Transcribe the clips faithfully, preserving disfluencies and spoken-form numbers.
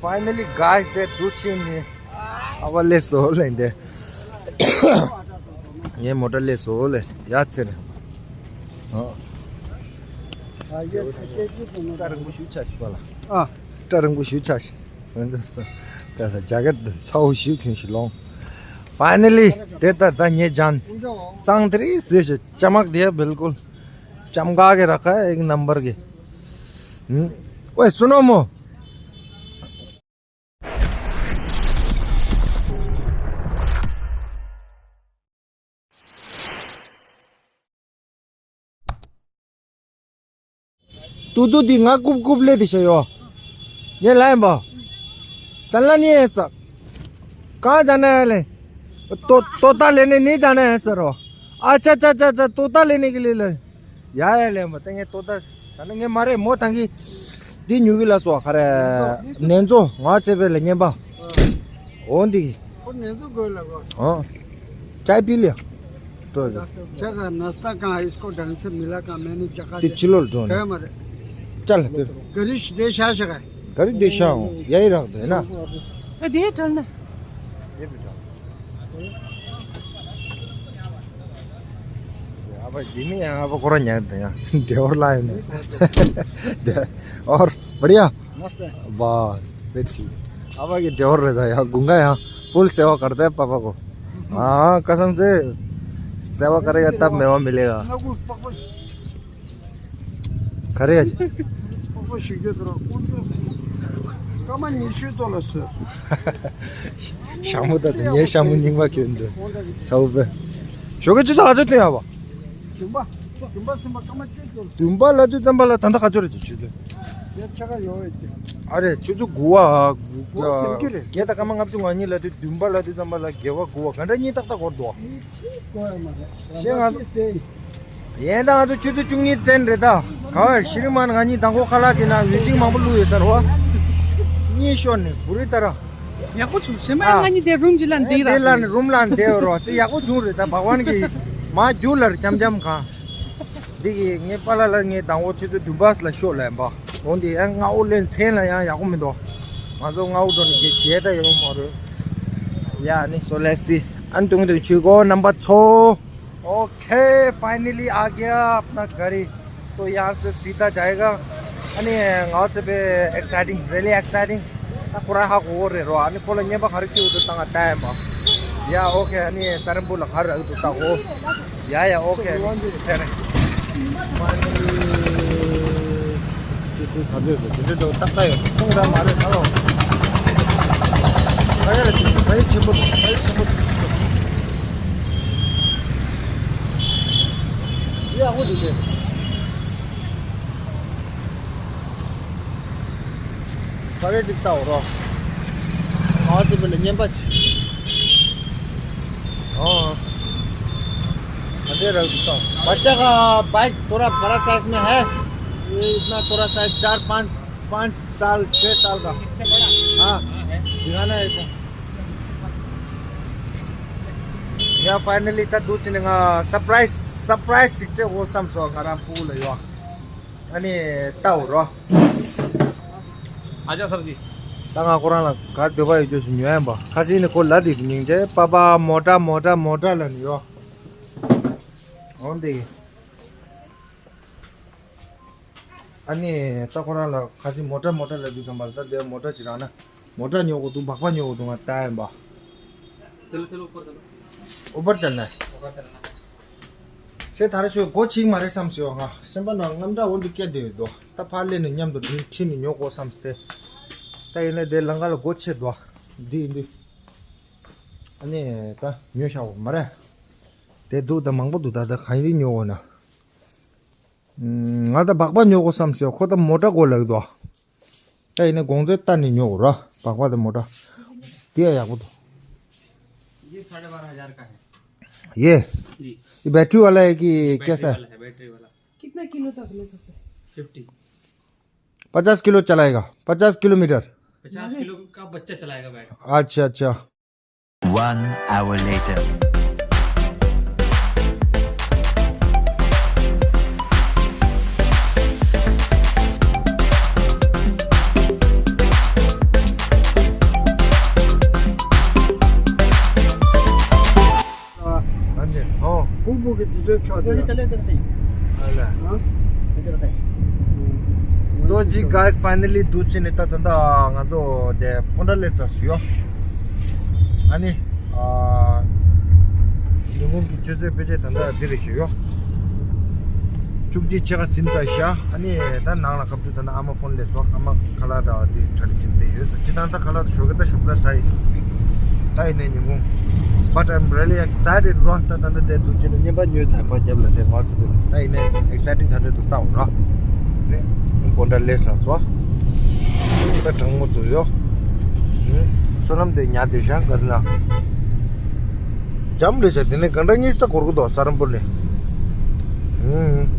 Finally, guys, དེ་འདུག་ཕྱིན་ནི། ཨ་བ་ལས་སོ་ལེན་དེ། ངའི་མོ་ཊ་ལས་སོ་ལེ། ཡ་ཚེ་རེད། ཨ། སྐྲ་རིང་པོ་ཞིག་ཆགས་ཤིག་པ་ལ། ཨ། སྐྲ་རིང་པོ་ཞིག་ཆགས་ཤིག་ད་ལྟ་ས་ད་ལྟ་ཇ་ཀེ་ཊི་ཚ་བོ་ཞིག་གྱོན་ཞིག་ལོང་། Finally, དེ་ད་ད་ངའི་ཇན། གཙང་དེ་རིགས་བཟོས་ཤིག་ཅ་མག་དེ་བིལ་ཀུལ། ཅམ་ག་གི་ར་ཁ་ཨེག་ནམ་བར་གི། ཨོའི་སུ་ནོ་མོ། ཏུ་ཏུ་དེ་ང་རྐུབ་རྐུབ་ལས་དེ་བྱས་ཡོ། ངས་ལ་ཡིན་པ། ཙན་ལ་ནི་ཨེ་ཙ། གང་ཙ་ན་ཡ་ལེ། ཏོ་ཏོ་ཏ་ལེ་ནི་ནི་ཙ་ན་ཡ་ཟེར་རོ། ཨ་ཅ་ཅ་ཅ་ཅ་ཏོ་ཏ་ལེ་ནི་གི་ལེ་ལེ། ཡ་ཡ་ལེ་མ་ད་ངས་ཏོ་ཏ། ད་ནི་ངས་མ་རེད་མོ་ཐང་གི། འདི་ཉུ་གི་ལ་སོ་ཁ་རེ། ནན་ཙོ་ང་ཚེ་བེ་ལ་ཉན་པ། འོ་འདི་གི། वो नहीं तो गोल लगा। हाँ। चाय पी लिया? तो क्या का नाश्ता कहाँ है? इसको ढंग से मिला का मैंने जगह ते चिलो ड्रोन। क्या मरे? चल फिर। गरीश देश आ सका है। गरीश देश आओ, यही रख दे ना। ए, दे चल ना। ये भी डाल। अब जिमी यहाँ अब कोरा न्याय दे यहाँ। ड्योर लाए ने। और बढ़िया। मस्त है। बस, फिर ठीक। अब ये ड्योर रहता है यहाँ, गूंगा यहाँ। फुल सेवा करता है पापा को। हाँ, कसम से। सेवा करेगा तब मेवा मिलेगा। खरे। पापा सीधे तरह। कम नहीं सी तो लस। ཤ་མོ་ད་དེ་ངའི་ཤ་མོ་རྙིང་པ་གྱོན་འདུག་ཚ་བོ་པས། ཞོགས་ཀས་ཆུ་ཚོད་ག་ཚོད་ཐོན་ཡོད་པ། བདུན་པ། བདུན་པ་ཟིན་པ་སྐར་མ་བཅུ་ཚོད། བདུན་པ་ལ་དུས་ཙམ་པ་ལ་ད་ལྟ་ག་ཚོད་རེད་ཆུ་ཚོད། ཡ་ཆ་ག་ཡོད་ཡོད་ཀྱི། ཨ་རེད་ཆུ་ཚོད་དགུ་བ་དགུ་བ་ཟིན་གྱི་རེད། བརྒྱད་དང་སྐར་མ་ལྔ་བཅུ་ང་གཉིས་ལ་དུས་བདུན་པ་ལ་དུས་ཙམ་པ་ལ་བརྒྱད་པ་དགུ་བ་ག་འདྲ་གཉིས་ཏག་ཏག་འགོར་འདུག་ཤེས་ང་ཚོ། ཡན་དང་ང་ཚོ་ཆུ་ཚོད་བཅུ་གཉིས་ཏྲེན་རེད་ད། ག་བར་ཤི་རི་མ་ན་ང་གཉིས་དང་པོ་ཁ་ལག་དེ་ན་ཡུན་ཅིང་མང་པོ་བླུགས་ཡོད་ས་རེད་བ། གཉིས་ཤོར་ནས་བུ་རི་ད་ར། ཡག་པོ་བྱུང་། ཞེ་མ་ཨ། ང་གཉིས་དེ་རུམ་གྱི་ལ་འདི་དེ་ལ་ར། ནི་རུམ་ལ་འདེ་རོ་དེ་ཡག་པོ་བྱུང་རེད་ད་བག་ཝན་གྱི་མ་རྒྱུ་ལར་འཇམ་འཇམ་གང་། འདི་གི་ངའི་པཱ་ལགས་ལ་ངའི་དང་པོ་ཆུ་ཚོད་བདུན་པ་ལ་ཤོག་ལབ་པ། འོན་ཏེ་ཡང་སྔ་བོ་ལེན་མཚན་ལ་ཡང་ཡག་པོ་མི་འདུག་ང་ཚོ་སྔ་བོ་འགྲོ་ནས་དེ་བྱས་ད་ཡོད་མ་རེད། ཡ་ནི་སོ་ལེ་སི་ཨན་ཏུང་ཏུང་ཆུ་གོ་རྣམ་པ་ཚོ། ओके, फाइनली आ गया अपना गाड़ी। तो यहाँ से सीधा जाएगा। अनि ང་ཚོ་བེ་ཨེག་སའི་ཊིང་། རི་ལི་ཨེག་སའི་ཊིང་། ད་ཁོ་རང་ཧ་གོ་གོ་རེད་རོ། ཨ་ནི་ཁོ་ལ་བརྙན་པ་ག་རེ་བཅུག་འདུག་བཏང་ང་ལྟ་ཡིན་པ། ཡ་ཨོ་ཁེ། ཨ་ནི་ས་རིན་པོ་ལ་ག་རེ་འདུག་ལྟ་གོ། ཡ་ཡ་ཨོ་ཁེ། ཨ་ནི་ཐེ་རེ། ཅི་ཅི་ག་འདོད་དེ་འདྲ་འདྲ་ཏག་ཏག་ཡོད། ཁོང་རང་མ་རེད་ད་ལོ། ད་ཡ་ལ་ཅི་ད་ཡ་ཆེན་པོ་འདུག་ད་ཡ་ཆེན་པོ་འདུག་ཡ་ཨོ་དེ་དེ། ཕ་རེ་ཏིག་ཏའོ་རོ། ཨ་ཏི་བེ་ལ་ཉན་པ་ཅི། ཨོ། ཨ་འདྲེ་ར་ཏིག་ཏའོ། बच्चा का बाइक थोड़ा बड़ा साइज में है। ये इतना थोड़ा साइज चार पाँच पाँच साल छः साल का। इससे बड़ा? हाँ। हाँ, है। दिखाना है इसको। या फाइनली ད་འདུག་ཅི་ནི་ང་སར་པ་རའི་སི་སར་པ་རའི་སི་ཅིག་སྤྲད་དགོས་བསམ་སོང་། ང་རང་ཕྲུ་གུ་ལ་ཡོད། ཨ་ནི་ལྟའོ་རོ། ཨ་ཅག་སར་ཇི། ད་ང་ཁོ་རང་ལ་ག་འདོད་པ་ཡོད་རྒྱུ་ཞིག་ཉོ་ཡ་ཡིན་པ། ཁ་ཅིག་ནི་ཁོ་ལ་དེ་སྙིང་རྗེ་པ་པ་མོ་ཊ་མོ་ཊ་མོ་ཊ་ལ་ནི་ཡོད། འོན་ཏེ། ཨ་ནི་ད་ཁོ་རང་ལ་ཁ་ཅིག་མོ་ཊ་མོ་ཊ་ལ་དུས་ཙམ་པ་ལ་ད་དེ་མོ་ཊ་ཅིག་རག་ན་མོ་ཊ་ཉོ་དགོས་འདུག་སྦག་སྦག་ཉོ་དགོས་འདུག་ང་ལྟ་ཡིན་པ། चलो चलो ऊपर चलो। ऊपर चलना है। ऊपर चलना है। ཤེས་ད་རེ་ཆོས་སྒོ་ཕྱིས་མ་རེད་བསམ་སོང་ང་། སེམས་པ་ནང་དངངས་སྐྲག་འོ་འདི་སྐྱེ་བསྡད་ཡོད་དོ། ད་ཕར་སླེབས་ནས་མཉམ་དུ་འདི་ཁྲིད་ནས་ཉོ་དགོས་བསམ་སྟེ། ད་ཡིན་ན་དེ་ལམ་ཁ་ལ་སྒོ་ཕྱེ་དོ། འདི་ཡིན་འདི། ཨ་ནི་ད་ཉོ་བཞག་འོ་མ་རེད། དེ་འདུག་ད་མང་པོ་འདུག་ད་ད་གང་ཡིན་ཉོ་འོ་ན། ང་ད་སྦག་སྦག་ཉོ་དགོས་བསམ་སོང་ཁོ་ད་མོ་ཊ་དགོས་ལབ་འདུག་ད་ཡིན་ན་དགོང་ཚོད་ལྟ་ནས་ཉོ་དགོས་ར་སྦག་སྦག་དང་མོ་ཊ། དེ་ཡང་ཡག་པོ་འདུག ये साढ़े बारह हजार का है। ये जी। ये बैटरी वाला है कि बैटरी कैसा है? वाला है, बैटरी वाला। कितना किलो तक ले सकते हैं? फिफ्टी। पचास किलो चलाएगा, पचास किलोमीटर। पचास किलो का बच्चा चलाएगा बैग। अच्छा, अच्छा। One hour later. འདི་འདི་ཚོའི་ཕྱོགས་དེ་ལ། ཨ་ལ། ཨ། ཏོ་ཇི་guys, finally འདུག་ཅེ་ནས་ད་ད་ད་ང་ཚོ་དེ་སྤོན་ཊ་སླེབས་ཚར་སོང་ཡོ། ཨ་ནི། ཨ། ཉིན་གུང་གི་ཆུ་ཚོད་ཕལ་ཆེར་ད་ད་འདི་རེད་ཤག་ཡོ། བཅུ་གཅིག་ཕྱེད་ཀ་ཟིན་ཚར་ཤག་ཨ་ནི་ད་ནང་ལ་སྐབས་དུས་ད་ད་ཨ་མ་ཕོན་སླེབས་སོང་། ཨ་མ་ཁ་ལག་དང་འདི་གྲ་སྒྲིག་བྱེད་བསྡད་ཡོད་ཟེར། སྤྱིར་བཏང་ད་ཁ་ལག་ཞོགས་ཀས་ད་ཞོགས་ཀས་ཟ་ཡི། ད་ཡིན་ནའི་ཉིན་གུང་། But I'm really excited རོ། ད་ད་ད་དེ་འདུག་ཅེ་ནས་བརྙན་པར་ཉོས་ཚར་པ་རྒྱབ་ལ་དེ་ང་ཚོ་ད་ཡིན་ནའི་exciting ག་འདྲ་འདུག་ལྟ་འོ་རོ། རེད། སྤོན་ཊ་སླེབས་ཚར་སོང་། ད་གྲང་མོ་འདུག་ཡོ། བསོད་ནམས་དེ་ཉལ་བསྡད་ཤག་ག་རེ་ལ། འཇམ་རེད་ཤག་དེ་ནས་གྷན་ཊ་གཉིས་ད་འགོར་གི་འདུག་སཱ་རམ་པུར་ནས། ཧུམ།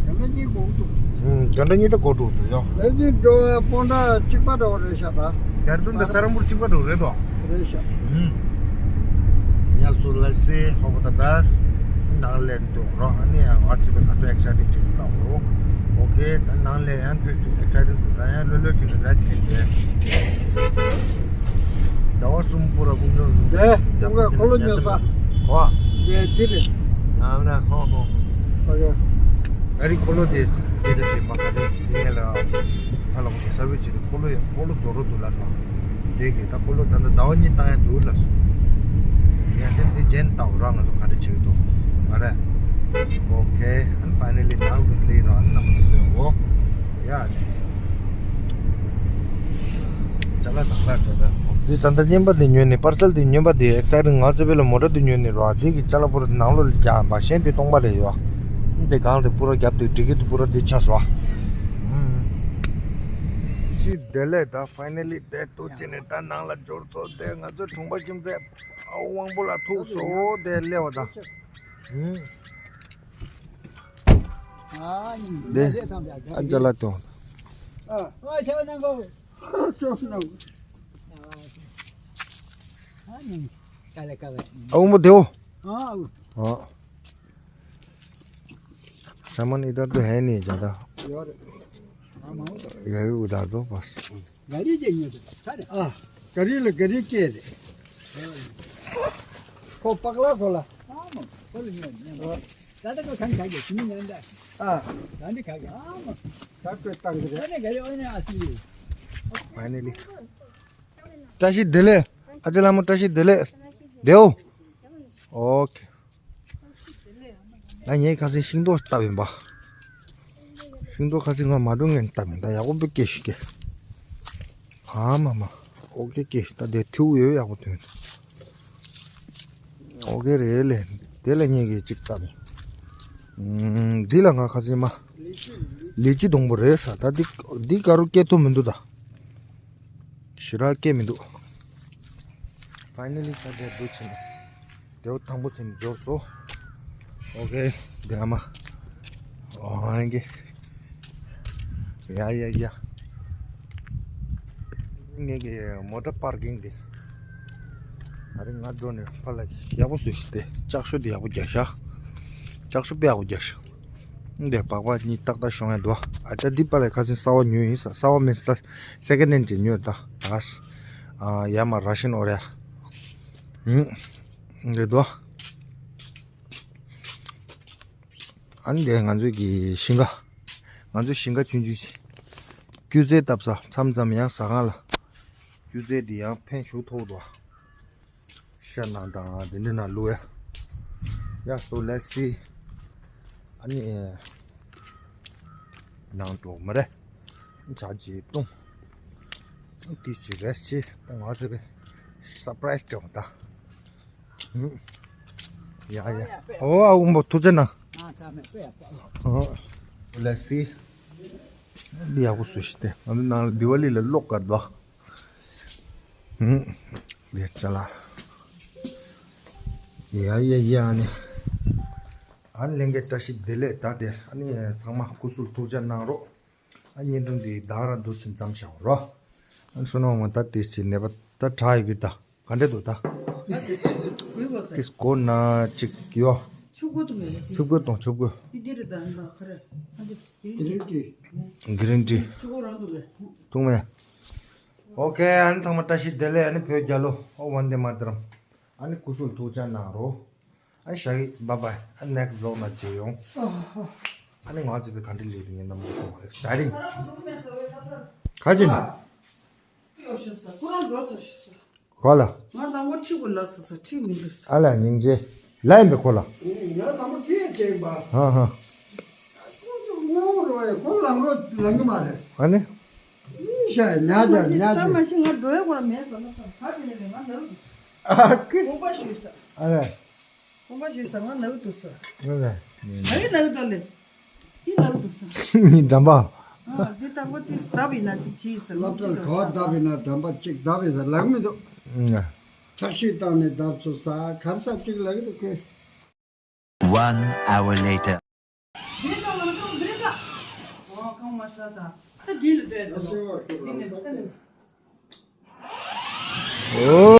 གྷན་ཊ་གཉིས་འགོར་གི་འདུག་ཧུམ། གྷན་ཊ་གཉིས་ད་འགོར་འགྲོ་གི་འདུག་ཡོ། ལས་ཀྱི་འགྲོ་བའི་སྤོན་ཊ་གཅིག་པ་འདྲ་བོ་རེད་ཤག་ད། ཌེ་ར་ཌུན་དང་སཱ་རམ་པུར་གཅིག་པ་འདྲ་བོ་རེད་དོ། རེད་ཤག་ཧུམ། Yeah, so let's see, hope for the best. ནང་ལས་འདུག་རོགས། ཨ་ནི་ཡང་ང་ཚོ་བའི་ག་ཚོད་ཨེག་སའི་ཊིང་ཅིག་བཏང་རོགས། ཨོ་ཁེ། ད་ནང་ལས་ཡང་ཕེབས་ཚུལ་ཨེག་སའི་ཊིང་འདུག་ད་ཡང་ལྷོད་ལྷོད་ཅིག་ནས་རེ་སི་ཊི་བྱེད་དེ། ཟླ་བ་གསུམ་པོ་ར་ཀུན་སློང་བཟུང་དེ་ཡག་པོ་ཁོ་ལོ་ཉོ་ས། གོ་བ། དེ་དེ་རེད། ང་ན་ཧོ་ཧོ། ཨོ་ཁེ། ཨ་རི་ཁོ་ལོ་དེ་དེ་དེ་དེ་མ་ག་དེ་དེ་ངས་ལ་ཕ་ལ་ཁོ་ཚོ་སར་བི་སི་བྱེད་དུས་ཁོ་ལོ་ཡ་ཁོ་ལོ་རྫོགས་འགྲོ་འདུག་ལ་ས། དེ་གི་ད་ཁོ་ལོ་ད་ལྟ་ཟླ་བ་གཉིས་བཏང་ཡ་འདུག་ལ། ཡ་དེ་འདི་ཇེན་ལྟ་བུ་ར་ང་ཚོ་ག་འདྲ་བྱེད་ཀྱི་འདུག་མ་རེད། ཨོ་ཁེ། ཨན་ཕའི་ནལ་ལི་ནང་དུ་སླེབས་རོགས། ཨན་ནམ་སུ་ལེ་འོ། ཡ་ནི། ཅ་ལག་དང་ལག་ད་ད། འདི་ད་ལྟ་རྔན་པ་འདི་ཉོས་ནི་པར་སལ་འདི་ཉོས་པ་འདི་ཨེག་སའི་ཊིང་ང་ཚོ་བེ་ལ་མོ་ཊ་འདི་ཉོས་ནི་རོགས། འདི་གི་ཅ་ལག་པུ་ར་ནང་ལོ་ལ་རྒྱག་པ་གཞན་འདི་སྟོང་པ་རེད་ཡོ། འདི་གང་དེ་པུ་ར་རྒྱབ་དུས་འགྲིག་གི་འདུག་པུ་ར་འདི་ཆ་སོ། ཅི་བདེ་ལེགས་ད་ཕའི་ནལ་ལི་དེ་ཏོ་ཅི་ནས་ད་ནང་ལ་འབྱོར་ཚོ་དེ་ང་ཚོའི་གྲོང་པ་ཁྱིམ་མཚེས་ཨ་དབང་པོ་ལ་ཐུག་སོ་དེ་སླེབས་པ་ད། དེ་ཨ་ཅ་ལག་དོ། ཨ་དབང་པོ་དེའོ། ཨ། सामान इधर तो है नहीं ज़्यादा। यही उधार दो बस। गाड़ी चाहिए तो। हाँ, गाड़ी ले, गाड़ी के दे। को पगला खोला। दादा को संग खाइए, सुनिए ना। हाँ। गाड़ी खा गया। हाँ। क्या कोई तंग है? गाड़ी, गाड़ी और नहीं आती है। फाइनली। བཀྲ་ཤིས་བདེ་ལེགས། ཨ་ཅེ་ལྷ་མོ་བཀྲ་ཤིས་བདེ་ལེགས། བདེའོ། ཨོ་ཁེ། ད་ངས་ཁ་སང་ཤིང་ཏོག་བཏབ་ཡིན་པ། ཤིང་ཏོག་ཁ་སང་ང་མ་འགྲོ་ངན་བཏབ་ཡིན། ད་ཡག་པོ་བེ་སྐྱེས་ཤིག་སྐྱེས། ཨ་མ་མ། ཨོ་ཁེ་སྐྱེས་ཤིག་ད་དེ་ཐིའུ་ཡོད་ཡག་པོ་ཐོན། ཨོ་ཁེ་རེད་ལེ། དེ་ལ་ངས་གི་ཅིག་བཏབ་ཡིན། ཨུམ། འདི་ལ་ང་ཁ་སང་མ། ལི་ཅི་སྡོང་པོ་རེད་ས། ད་འདི་འདི་ག་རུ་སྐྱེ་ཐུབ་མི་འདུག་ད། ཞེ་དྲག་སྐྱེ་མི་འདུག་ཕའི་ནལ་ལི་ད་དེ་འདུག་ཕྱིན། དེའུ་དང་པོ་ཕྱིན་འབྱོར་སོ། ཨོ་ཁེ། དེ་ཨ་མ། ཨོ་ཧན་གེ། ཡ་ཡ་ཡ། ངེད་ཀྱི་མོ་ཊ་པར་ཀིང་དེ། ཨ་རི་ང་འགྲོ་ནས་ཕར་ལ་ཡག་པོ་བཟོས་ཤིག་དེ་ལྕགས་ཤོག་དེ་ཡག་པོ་རྒྱག་ཤག་ལྕགས་ཤོག་དཔེ་ཡག་པོ་རྒྱག་ཤག་འདི་སྦག་སྦག་གཉིས་ཏག་ཏག་ཤོང་ཡ་འདུག་ཨ་ཅག་འདི་པ་ལས་ཁ་སང་གསར་བ་ཉོས་ཡིན་ས། གསར་བ་མིན་ས། སེ་ཀེན་ཌ་ཧེན་ཌ་ཅིག་ཉོས་ད། ཨ་ཡ་མ་ར་ཤན་ཨོ་རེ། ཨུམ། འདི་འདུག་ཨ་ནི་འདི་ང་ཚོའི་གི་ཞིང་ཁ། ང་ཚོའི་ཞིང་ཁ་ཆུང་ཆུང་ཞིག་སྐྱུར་རྫས་བཏབ་ས་མཚམས་མཚམས་ཡང་ཟ་ཁང་ལ། སྐྱུར་རྫས་འདི་ཡང་ཕན་ཞུ་ཐོག་འདུག་ཤ་ནང་དང་དེ་འདྲ་ནང་བླུགས་ཡ། ཡ་སོ་ལེ་སི། ཨ་ནི། ནང་འགྲོ་མ་རེད། ཇ་ཅིག་བཏུང་། དེ་ཅིག་རེས་ཅིག་བཏུང་བ་ཟེར་བའི་སར་པ་རའི་སི་སྤྲད་འོང་ད། ཡ་ཡ། ཨོ་ཨ་དབང་པོ་ཐུགས་རྗེ་གནང་། ཨོ་ལེ་སི། འདི་ཡག་པོ་བཟོས་ཤིག་དེ་ང་ཚོ་ནང་ལ་དི་ཝ་ལི་ལ་གློག་དཀར་འདུག་ཨ། ཧུམ། ལས་ཅ་ལག་ཡ་ཡ་ཡ་ཨ་ནི། ཨ་ནི་ལྷན་རྒྱས་བཀྲ་ཤིས་བདེ་ལེགས། ད་དེ་ཨ་ནི་ཚང་མ་སྐུ་གཟུགས་ཐུགས་ཅག་གནང་རོགས། ཨ་བརྙན་ཐུང་འདི་ད་ར་འདུག་ཕྱིན་ཙམ་བཞག་རོགས། ཨ་ནི་སོ་ནོ་མ་ད་དེ་ཅི་ནད་པ་ད་དྲག་ཡོད་གི་ད། ག་འདྲ་འདུག་ད། ཏིས་གོ་ན་ཅིག་ཡོ། ཆུ་བསྐོལ་དུ་མེད། ཆུ་བསྐོལ་དང་ཆུ་བསྐོལ། འདི་འདི་རེད་ད་ད་ཁ་རེ། ཨ་འདི་གི་རིན་ཏི། གི་རིན་ཏི། ཆུ་བསྐོལ་རང་འདུག་གས། ཐུག་མེད། ཨོ་ཁེ། ཨ་ནི་ཚང་མ་བཀྲ་ཤིས་བདེ་ལེགས། ཨ་ནི་བོད་རྒྱལ་ལོ། ཨོ་ཝན་དེ་མ་ཏྲམ། ཨ་ནི་སྐུ་གཟུགས་ཐུགས་ཅག་གནང་རོགས། ཨ་ཞག་གི་བཱའི་བཱའི། ཨ་next vlog ནང་མཇལ་ཡོང་། ཨ་ནི་ང་ཚོ་བའི་ག་འདྲ་ལས་ཡིན་ནམ་ལ་exciting། ག་ཅི་ན། ག་ལ། ང་དང་པོ་ཁྲིད་དགོས་ལབ་སོང་ས་ཁྲིད་མི་འདུག་ས། ཨ་ལ་སྙིང་རྗེ། ལ་ཡིན་པའི་ཁོ་ལ། ང་དང་པོ་ཁྲིད་ཡ་བྱེད་ཡིན་པ། ཧ་ཧ། ཁོ་ཚོ་ངོ་བོ་རོ་ཡ་ཁོ་ལམ་རོ་ལམ་གི་མ་རེད། ཨ་ནི། ཨི་ཤ་ཉ་ད་ཉ་ད། ད་མ་ཤི་ང་འགྲོ་ཡ་ཁོ་ལ་མེད་ཟ་ན་ད་ག་བྱེད་ནས་ང་ནག་འདུག་ཨ་ཀི། དགོངས་པ་ཞུས་ས། ཨ་ལ། དགོངས་པ་ཞུས་ས། ང་ནག་འདུག་ས། ཨ་ལ། ང་ཡི་ནག་འདུག་ལེ། འདི་ནག་འདུག་ས། འདྲམ་པ། ཨ་འདི་དང་པོ་དེ་བརྡབ་ཡིན་ན་ཅིག་བྱིས་ས། སློབ་གྲྭར་ག་བ་བརྡབ་ཡིན་ན་འགྲམ་པ་ཅིག་བརྡབ་ཡིན་ས་ལག་མི་འདུག་ཨ། ཁྲག་ཤེད་བཏང་ནས་བརྡབ་ཚུགས་ས་གར་ས་ཅིག་ལག་འདུག་གི། One hour later.